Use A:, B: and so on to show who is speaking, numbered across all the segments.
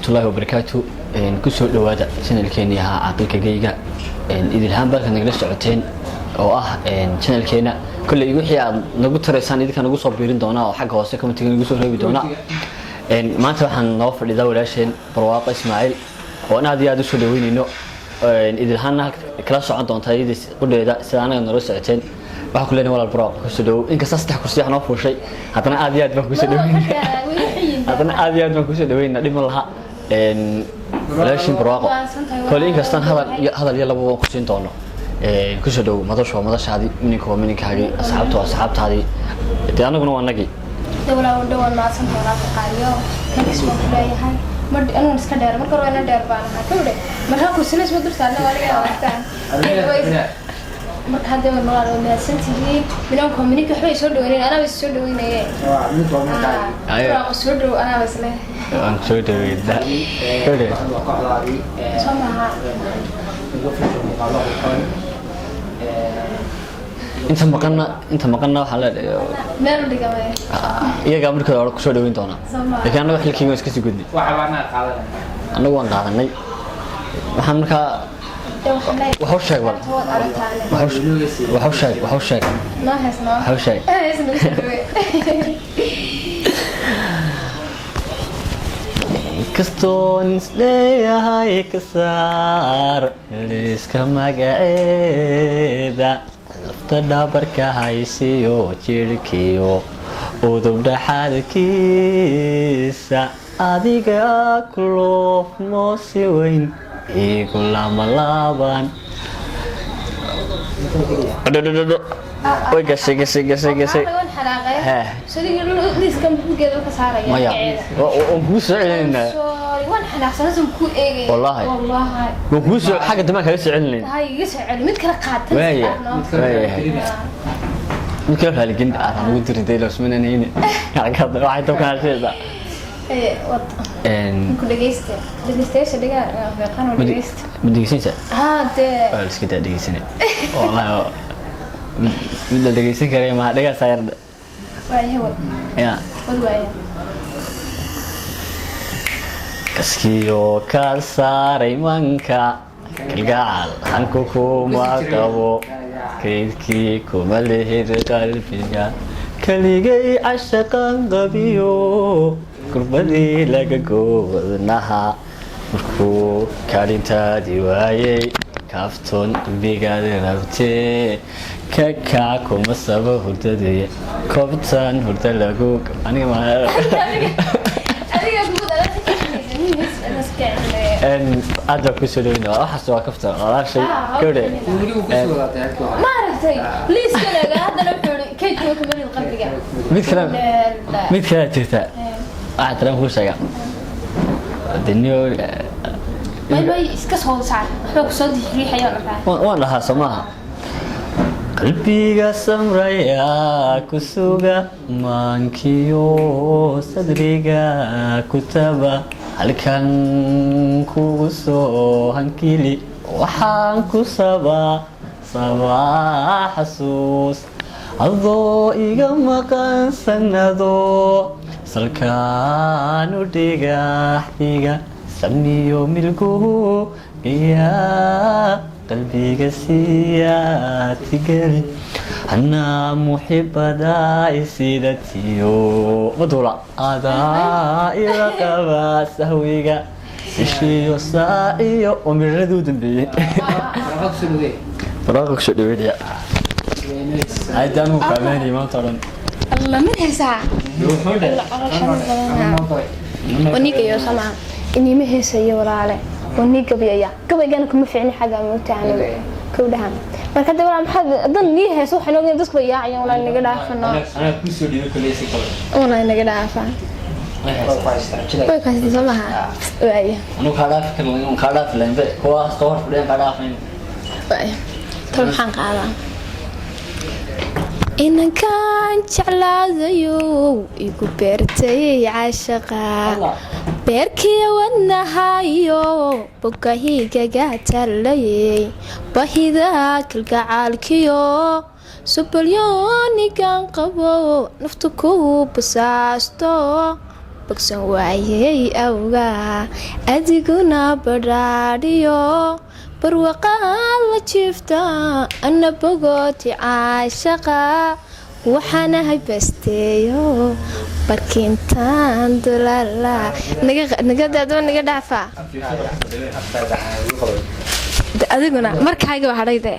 A: Waraxmatullaahi wabarakaatu. Kusoo dhawaada channelkeeni ahaa Caaqilka Geyga. Idilhaan balka nagala socoteen oo ah channelkeena. Kolley wixii aad nagu taraysaan idinka nagu soo biirin doonaa oo xagga hoose commentiga nagu soo reebi doonaa. Maanta waxaan noo fadhidaa walaasheen Barwaaqo Ismaaciil oo aan aad iyo aad usoo dhaweyneyno. Idilhaanna halka kala socon doontaa iyadii qudheeda sida anaga noola socoteen. Waxaan ku leenahay, walaal Barwaaqo, kusoo dhawow. Inkasta saddex kursi wax noo fuushay, haddana aad iyo aad baan kusoo dhaweynaya, haddana aad iyo aad baan kusoo dhaweynaa. Dhib ma laha, walaashin Barwaaqo. Kole inkastaan hadal iyo hadal iyo laba waan ku siin doono. Kusoo dhow madashu, waa madashaadii, mininka waa mininkaagii, asxaabta waa asxaabtaadii, dee anaguna waa anagii.
B: Walaa dhawaan mahadsanta, walaalka qaaliyo. Thanks baan ku leeyahay. Mar anuun iska dheer, marka hore ina dheer baan ahaa kawdhe, markaa kursina isma dul saarna, waa laga yaabtaan. Marka hadda walaal waa mahadsan tihiin. Minanka waa mininka, waxba ay soo dhaweynayn, anaaba is soo dhaweynaye. Soo dhow, anaaba isle.
A: Waan soo dhaweynaa kawdhe.
C: Kooxdaadii.
B: Soo maaha?
C: Uga fusho muuqaalo qurxoon.
A: Inta maqanna waxaa leedahay
B: meel u dhigamay.
A: Iyagaa markii hore kusoo dhaweyn doonaa.
B: Soo maaha?
A: Laakiin annaga xilkii waan iska sii gudnay.
C: Waxa baa anaga qaadanaya.
A: Annagu waan qaadanay. Waxaan markaa
B: Dee waxaan leeyahay
A: wax u sheeg bal.
B: Waad aragtaane.
A: Wax u sheeg, wax u sheeg.
B: Noo hees, noo
A: Wax u sheeg.
B: Hees nagu soo dhawey.
A: Kastoon isleeyahay ka saar liiska magaceeda, lafta dhabarka haysiyo jirhkiyo udub dhaxadkiisa, adiga kuloofmo si weyn igu lama laaban. Way gashay, gashay, gashay, gashay.
B: Waan xanaaqay.
A: Hee.
B: Sodiga liiskan buuggeeda ka saaraya
A: Maya.
B: magaceeda.
A: Waan kuu soo celinaynaa.
B: Sorry, waan xanaaqsan ku eegay.
A: Wallaahi.
B: Wallaahi.
A: Waan kuu soo xagga dambe kaga soo celinayna.
B: Hay, iga soo celi, mid kala qaatan.
A: Waaya. Waayahay, mid kale raaligelin aan ugu diray loosmananayne waxay dabkan hasheeda.
B: Ee wad ku dhageyste, dhageystayaasha dhigaa feeqan oo dhageysta.
A: Ma dhegeysanaysaa?
B: Haa dee.
A: Waa la iska daa dhegeysane wallahi, mid la dhegeysan karaya maha, dhegaasaa yar.
B: Waayahay, wad.
A: Ya.
B: Wad, waaya.
A: Kaskiyo ka saaray manka kalgacal hanku kuma qabo, kaydkii kuma lihid qalbiga, keligay cashaqan qabiyo, kurbadii laga goodnaha, markuu kaalintaadii waayey, kaaftoon qalbigaadi rabtee, ka kac kuma sabo hurdadii, koobtan hurda lagu aniga ma
B: Adiga kugu
A: Aad baa kusoo dhaweyna. Waxaas waa kafta walaashay gabadhe.
C: Weli wuu kusoo wadaatay halkii hore.
B: Ma aragtay liiskan eega? Haddana wuxuu yidhi kaydkuma kuma lid qalbiga.
A: Mid kale, mid kale jirta. Waxaa talaan kuu sheega deniyo.
B: May, may, iska soo saar, waxba kusoo riixaya markaa.
A: Waan dhahaa, soo maaha? Qalbiga samraya ku suga, maankiyo sadriga kutaba, halkan kugu soo hankili, waxaan ku sabaa sabaa xasuus adoo iga maqan sanado, salkaanu dhigaxdiga samiyo milguhu gayaa, qalbiga siiyaa tigeli, hanaa muxibada isidatiyo madula, adaa ila qaba sahwiga ishiyo saaciyo oo miradii u dambeeyey.
C: Warqad kusoo dhawee.
A: Baraaqa kusoo dhaweynaya hayda, anigu kaameynaya maanta o dhan.
B: Alla, mid heesaa. Wanigayo sama inima heesayo walaale, wani gabyaya, gabaygana kuma fiicni xagga moogta anigu kowdhaha. Marka hadda walaal, maxaad hadan nii heeso? Waxaan ognahay dadku way yaacayaan. Walaal, naga dhaafano.
A: Anaa kusoo dhiibay koley si kale.
B: Walaal, naga dhaafa.
A: Way haystaa.
B: Way kaasi soo maha, waaya.
A: Anigu kaa dhaafi karin, kaa dhaafi lahayn be kuwaas soo hor fadhiyaan kaa dhaafayn.
B: Waaya, tal maxaan qaadaa? Inankaan jeclaadayo igu beertay caashaqa, beerkiya wadnahayo bogahigaga talayay, bahida kalgacaalkiyo subalyoonigan qabo, naftu ku basaasto. Bogsan waayey awgaa, adiguna badhaadhiyo barwaqaad la jiifta, ana bogooti caashaqa waxaanahay basteeyo barkintaan dulala naga naga dhaafaa. Adiguna markaaga waa hadhay de.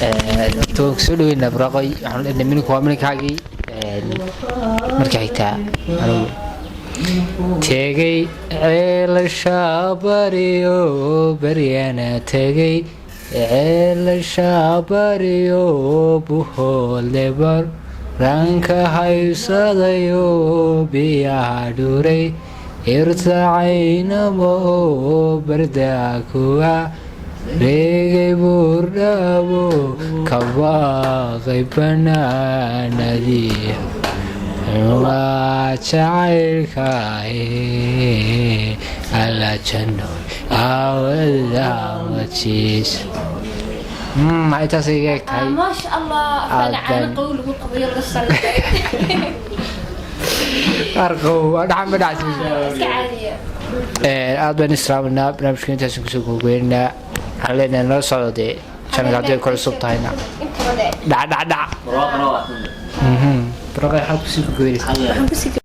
C: Horta waan kusoo dhaweynaa, Barwaaqoy. Waxaan leenahay mininku waa mininkaagii. Marka xigtaa anigu tegay ceelasha bariyo, baryana tegay ceelasha bariyo, buhoodle ranka haysadayo, biyaha dhuray irtacaynamo, bardaa kuwa reegay, buurdhabo kabaaqay, banaanadii waa jacaylkaahe, alla janno aawada majiis. Intaas iga eg tahay.
B: Maasha Allah, afkaaga caano qabow lagu qabayo laga saray.
C: Arqow dhaxan ma dhacsi.
B: Iska caadiya.
C: Aad baan islaaminaa, barnaamijka intaas kusoo gogoynaa. Waxaan leenahay nala socdo dee channelka haddii ay ku cusub tahayna.
B: Intaba de.
C: Dhac dhac dhac.
A: Barwaaqana waa
C: Barwaaqo, waxaad kusii gogoynaysaa?
B: Waxaan kusii